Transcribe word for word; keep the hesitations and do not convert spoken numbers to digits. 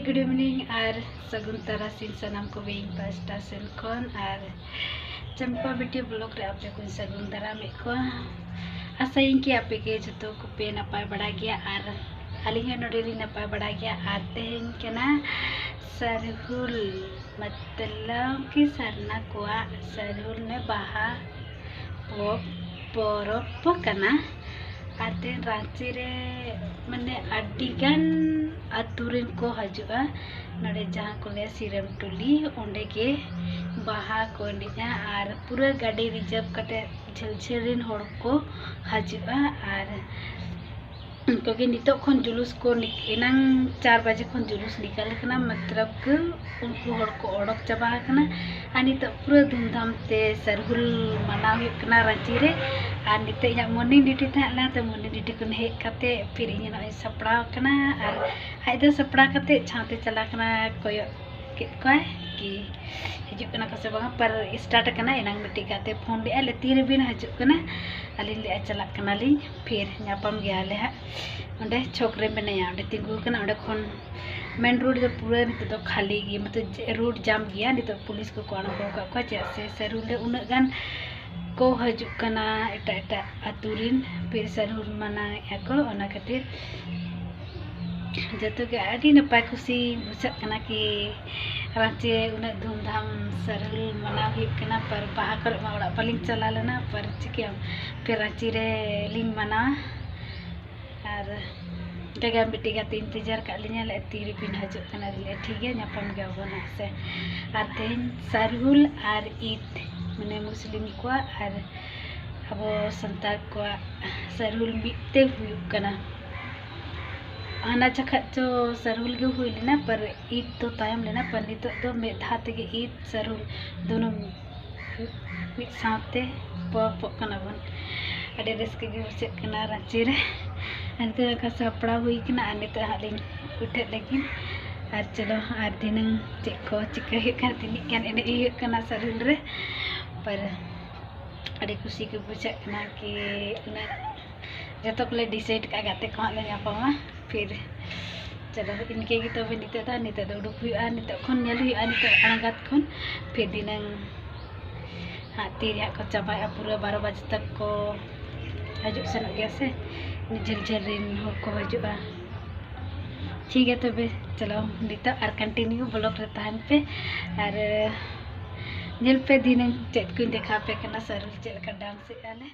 Good evening ᱟᱨ ᱥᱟᱹᱜᱩᱱ ᱛᱟᱨᱟᱥᱤᱧ ᱥᱟᱱᱟᱢ ᱠᱚᱜᱮ ᱤᱧ ᱯᱟᱥᱴᱟ ᱥᱮᱱ ᱠᱷᱚᱱ᱾ ᱟᱨ ᱪᱟᱢᱯᱟ ᱵᱤᱴᱤ vlog ᱨᱮ ᱟᱯᱮ ᱠᱚᱧ ᱥᱟᱹᱜᱩᱱ ᱫᱟᱨᱟᱢᱮᱫ ᱠᱚᱣᱟ᱾ ᱟᱥᱟᱭᱟᱹᱧ ᱠᱤ ᱟᱯᱮ ᱜᱮ ᱡᱚᱛᱚ ᱠᱚᱯᱮ ᱱᱟᱯᱟᱭ ᱵᱟᱲᱟ ᱜᱮᱭᱟ ᱟᱨ ᱟᱹᱞᱤᱧ ᱦᱚᱸ ᱱᱚᱰᱮ ᱞᱤᱧ ᱱᱟᱯᱟᱭ ᱵᱟᱲᱟ ᱜᱮᱭᱟ᱾ ᱟᱨ ᱛᱮᱦᱮᱧ ᱠᱟᱱᱟ ᱥᱟᱨᱦᱩᱞ, ᱢᱚᱛᱞᱚᱵ ᱠᱤ ᱥᱟᱨᱱᱟ ᱠᱚᱣᱟᱜ ᱥᱟᱨᱦᱩᱞ ᱢᱮ ᱵᱟᱦᱟ ᱯᱚ-, ᱯᱚᱨᱚᱵᱽ ᱠᱟᱱᱟ᱾ ᱟᱨ ᱛᱮᱦᱮᱧ ᱨᱟᱺᱪᱤ ᱨᱮ ᱢᱟᱱᱮ ᱟᱹᱰᱤ ᱜᱟᱱ ᱟᱹᱛᱩ ᱨᱮᱱ ᱠᱚ ᱦᱤᱡᱩᱜᱼᱟ᱾ ᱱᱚᱰᱮ ᱡᱟᱦᱟᱸ ᱠᱚ ᱞᱟᱹᱭᱟ ᱥᱤᱨᱟᱹᱢ ᱴᱩᱞᱤ, ᱚᱸᱰᱮ ᱜᱮ ᱵᱟᱦᱟ ᱠᱚ ᱮᱱᱮᱡᱼᱟ ᱟᱨ ᱯᱩᱨᱟᱹ ᱜᱟᱹᱰᱤ reserve ᱠᱟᱛᱮ ᱡᱷᱟᱹᱞ ᱡᱷᱟᱹᱞ ᱨᱮᱱ ᱦᱚᱲ ᱠᱚ ᱦᱤᱡᱩᱜᱼᱟ᱾ ᱟᱨ ᱚᱱᱠᱟᱜᱮ ᱱᱤᱛᱚᱜ ᱠᱷᱚᱱ ᱡᱩᱞᱩᱥ ᱠᱚ ᱱᱤ-, ᱮᱱᱟᱝ ᱪᱟᱨ ᱵᱟᱡᱮ ᱠᱷᱚᱱ ᱡᱩᱞᱩᱥ ᱱᱤᱠᱟᱞ ᱠᱟᱱᱟ, ᱢᱚᱛᱞᱚᱵ ᱠᱤ ᱩᱱᱠᱩ ᱦᱚᱲ ᱠᱚ ᱚᱰᱚᱠ ᱪᱟᱵᱟ ᱟᱠᱟᱱᱟ᱾ ᱟᱨ ᱱᱤᱛᱚᱜ ᱯᱩᱨᱟᱹ ᱫᱷᱩᱢᱫᱷᱟᱢ ᱛᱮ ᱥᱟᱨᱦᱩᱞ ᱢᱟᱱᱟᱣ ᱦᱩᱭᱩᱜ ᱠᱟᱱᱟ ᱨᱟᱺᱪᱤ ᱨᱮ᱾ ᱟᱨ ᱱᱤᱛᱚᱜ ᱤᱧᱟᱹᱜ morning duty ᱛᱟᱦᱮᱸ ᱞᱮᱱᱟ, ᱛᱚ morning duty ᱠᱷᱚᱱ ᱦᱮᱡ ᱠᱟᱛᱮ ᱯᱷᱤᱨ ᱤᱧ ᱱᱚᱜᱼᱚᱭ ᱥᱟᱯᱲᱟᱣ ᱠᱟᱱᱟ᱾ ᱟᱨ ᱟᱡ ᱫᱚ ᱥᱟᱯᱲᱟᱣ ᱠᱟᱛᱮ ᱪᱷᱟᱶᱛᱮ ᱪᱟᱞᱟᱣ ᱠᱟᱱᱟ, ᱠᱚᱭᱚᱜ ᱠᱮᱫ ᱠᱚᱣᱟᱭ ᱠᱤ ᱦᱤᱡᱩᱜ ᱠᱟᱱᱟ ᱠᱚ ᱥᱮ ᱵᱟᱝᱟ᱾ ᱯᱟᱨ start ᱠᱟᱱᱟ, ᱮᱱᱟᱝ ᱢᱤᱫᱴᱤᱡ ᱜᱟᱛᱮ ᱯᱷᱳᱱ ᱞᱮᱫᱼᱟ, ᱞᱮ ᱛᱤᱨᱮᱵᱤᱱ ᱦᱤᱡᱩᱜ ᱠᱟᱱᱟ? ᱟᱹᱞᱤᱧ ᱞᱟᱹᱭᱮᱫᱼᱟ ᱪᱟᱞᱟᱜ ᱠᱟᱱᱟᱞᱤᱧ, ᱯᱷᱤᱨ ᱧᱟᱯᱟᱢ ᱜᱮᱭᱟᱞᱮ ᱦᱟᱸᱜ᱾ ᱚᱸᱰᱮ ᱪᱷᱚᱠ ᱨᱮ ᱢᱮᱱᱟᱭᱟ, ᱚᱸᱰᱮ ᱛᱤᱸᱜᱩ ᱟᱠᱟᱱᱟ᱾ ᱚᱸᱰᱮ ᱠᱷᱚᱱ main road ᱫᱚ ᱯᱩᱨᱟᱹ ᱱᱤᱛᱚᱜ ᱫᱚ ᱠᱷᱟᱹᱞᱤ ᱜᱮ, ᱢᱚᱛᱞᱚᱵ ᱡᱮ road jam ᱜᱮᱭᱟ᱾ ᱱᱤᱛᱚᱜ ᱯᱩᱞᱤᱥ ᱠᱚᱠᱚ ᱟᱬᱜᱚ ᱟᱠᱟᱫ ᱠᱚᱣᱟ, ᱪᱮᱫᱟᱜ ᱥᱮ ᱥᱟᱹᱨᱩ ᱨᱮ ᱩᱱᱟᱹᱜ ᱜᱟᱱ ᱠᱚ ᱦᱤᱡᱩᱜ ᱠᱟᱱᱟ ᱮᱴᱟᱜ ᱮᱴᱟᱜ ᱟᱹᱛᱩ ᱨᱮᱱ, ᱯᱷᱤᱨ ᱥᱟᱹᱨᱩ ᱢᱟᱱᱟᱣᱮᱫᱼᱟ ᱠᱚ, ᱚᱱᱟ ᱠᱷᱟᱹᱛᱤᱨ ᱡᱚᱛᱚ ᱜᱮ ᱟᱹᱰᱤ ᱱᱟᱯᱟᱭ ᱠᱩᱥᱤ ᱵᱩᱡᱷᱟᱹᱜ ᱠᱟᱱᱟ ᱠᱤ ᱨᱟᱺᱪᱤ ᱨᱮ ᱩᱱᱟᱹᱜ ᱫᱷᱩᱢᱫᱷᱟᱢ ᱥᱟᱹᱨᱦᱩᱞ ᱢᱟᱱᱟᱣ ᱦᱩᱭᱩᱜ ᱠᱟᱱᱟ᱾ ᱯᱟᱨ ᱵᱟᱦᱟ ᱠᱚᱨᱮ ᱢᱟ ᱚᱲᱟᱜ ᱵᱟᱹᱞᱤᱧ ᱪᱟᱞᱟᱣ ᱞᱮᱱᱟ, ᱯᱟᱨ ᱪᱤᱠᱟᱹᱭᱟᱢ, ᱯᱷᱤᱨ ᱨᱟᱺᱪᱤ ᱨᱮ ᱞᱤᱧ ᱢᱟᱱᱟᱣᱟ᱾ ᱟᱨ ᱚᱱᱠᱟ ᱜᱮ ᱢᱤᱫᱴᱤᱡ ᱜᱟᱛᱮ ᱤᱱᱛᱮᱡᱟᱨ ᱠᱟᱜ ᱞᱤᱧᱟ, ᱞᱮ ᱛᱤᱨᱮ ᱵᱤᱱ ᱦᱤᱡᱩᱜ ᱠᱟᱱᱟ? ᱞᱮ ᱴᱷᱤᱠ ᱜᱮᱭᱟ, ᱧᱟᱯᱟᱢ ᱜᱮᱭᱟ ᱵᱚᱱ ᱦᱟᱸᱜ ᱥᱮ᱾ ᱟᱨ ᱛᱮᱦᱮᱧ ᱥᱟᱹᱨᱦᱩᱞ ᱟᱨ ᱤᱫ, ᱢᱟᱱᱮ ᱢᱩᱥᱞᱤᱢ ᱠᱚᱣᱟᱜ ᱟᱨ ᱟᱵᱚ ᱥᱟᱱᱛᱟᱲ ᱠᱚᱣᱟᱜ ᱥᱟᱹᱨᱦᱩᱞ ᱢᱤᱫ ᱛᱮ ᱦᱩᱭᱩᱜ ᱠᱟᱱᱟ᱾ ᱦᱟᱱᱟ ᱡᱚᱠᱷᱟᱡ ᱪᱚ ᱥᱟᱹᱨᱦᱩᱞ ᱜᱮ ᱦᱩᱭ ᱞᱮᱱᱟ, ᱯᱟᱨ ᱤᱫ ᱫᱚ ᱛᱟᱭᱚᱢ ᱞᱮᱱᱟ, ᱯᱟᱨ ᱱᱤᱛᱚᱜ ᱫᱚ ᱢᱤᱫ ᱫᱷᱟᱣ ᱛᱮᱜᱮ ᱤᱫ ᱥᱟᱹᱨᱦᱩᱞ ᱫᱚᱱᱚ ᱢᱤᱫ ᱥᱟᱶᱛᱮ ᱯᱚᱨᱚᱵᱚᱜ ᱠᱟᱱᱟ ᱵᱚᱱ᱾ ᱟᱹᱰᱤ ᱨᱟᱹᱥᱠᱟᱹ ᱜᱮ ᱵᱩᱡᱷᱟᱹᱜ ᱠᱟᱱᱟ ᱨᱟᱺᱪᱤ ᱨᱮ᱾ ᱟᱨ ᱱᱤᱛᱚᱜ ᱫᱟᱠᱟ ᱥᱟᱯᱲᱟᱣ ᱦᱩᱭ ᱠᱟᱱᱟ ᱟᱨ ᱱᱤᱛᱚᱜ ᱦᱟᱸᱜ ᱞᱤᱧ ᱩᱴᱷᱟᱹᱜ ᱞᱟᱹᱜᱤᱫ᱾ ᱟᱨ ᱪᱚᱞᱚ, ᱟᱨ ᱫᱷᱤᱱᱟᱹᱝ ᱪᱮᱫ ᱠᱚ ᱪᱤᱠᱟᱹ ᱦᱩᱭᱩᱜ ᱠᱟᱱᱟ, ᱛᱤᱱᱟᱹᱜ ᱜᱟᱱ ᱮᱱᱮᱡ ᱦᱩᱭᱩᱜ ᱠᱟᱱᱟ ᱥᱟᱹᱨᱦᱩᱞ ᱨᱮ, ᱯᱟᱨ ᱟᱹᱰᱤ ᱠᱩᱥᱤ ᱜᱮ ᱵᱩᱡᱷᱟᱹᱜ ᱠᱟᱱᱟ ᱠᱤ ᱩᱱᱟᱹᱜ ᱡᱚᱛᱚ ᱠᱚᱞᱮ decide ᱠᱟᱜᱼᱟ, ᱜᱟᱛᱮ ᱠᱚ ᱦᱟᱸᱜ ᱞᱮ ᱧᱟᱯᱟᱢᱟ᱾ ᱯᱷᱤᱨ ᱪᱚᱞᱚ, ᱤᱱᱠᱟᱹ ᱜᱮ ᱛᱚᱵᱮ ᱱᱤᱛᱚᱜ ᱫᱚ, ᱱᱤᱛᱚᱜ ᱫᱚ ᱩᱰᱩᱠ ᱦᱩᱭᱩᱜᱼᱟ, ᱱᱤᱛᱚᱜ ᱠᱷᱚᱱ ᱧᱮᱞ ᱦᱩᱭᱩᱜᱼᱟ, ᱱᱤᱛᱚᱜ ᱟᱬᱜᱟᱛ ᱠᱷᱚᱱ᱾ ᱯᱷᱤᱨ ᱫᱷᱤᱱᱟᱹᱝ ᱦᱟᱸᱜ ᱛᱤ ᱨᱮ ᱦᱟᱸᱜ ᱠᱚ ᱪᱟᱵᱟᱭᱟ, ᱯᱩᱨᱟᱹ ᱵᱟᱨᱚ ᱵᱟᱡᱮ ᱛᱚᱠ ᱠᱚ ᱦᱤᱡᱩᱜ ᱥᱮᱱᱚᱜ ᱜᱮᱭᱟ ᱥᱮ, ᱡᱷᱟᱹᱞ ᱡᱷᱟᱹᱞ ᱨᱮᱱ ᱦᱚᱲ ᱠᱚ ᱦᱤᱡᱩᱜᱼᱟ᱾ ᱴᱷᱤᱠ ᱜᱮᱭᱟ ᱛᱚᱵᱮ, ᱪᱚᱞᱚ ᱱᱤᱛᱚᱜ ᱟᱨ continue vlog ᱨᱮ ᱛᱟᱦᱮᱱ ᱯᱮ ᱟᱨ ᱧᱮᱞ ᱯᱮ ᱫᱷᱤᱱᱟᱹᱝ ᱪᱮᱫ ᱠᱚᱧ ᱫᱮᱠᱷᱟᱣ ᱯᱮ ᱠᱟᱱᱟ, ᱥᱟᱹᱨᱩ ᱪᱮᱫ ᱞᱮᱠᱟ dance ᱮᱫᱼᱟ ᱞᱮ᱾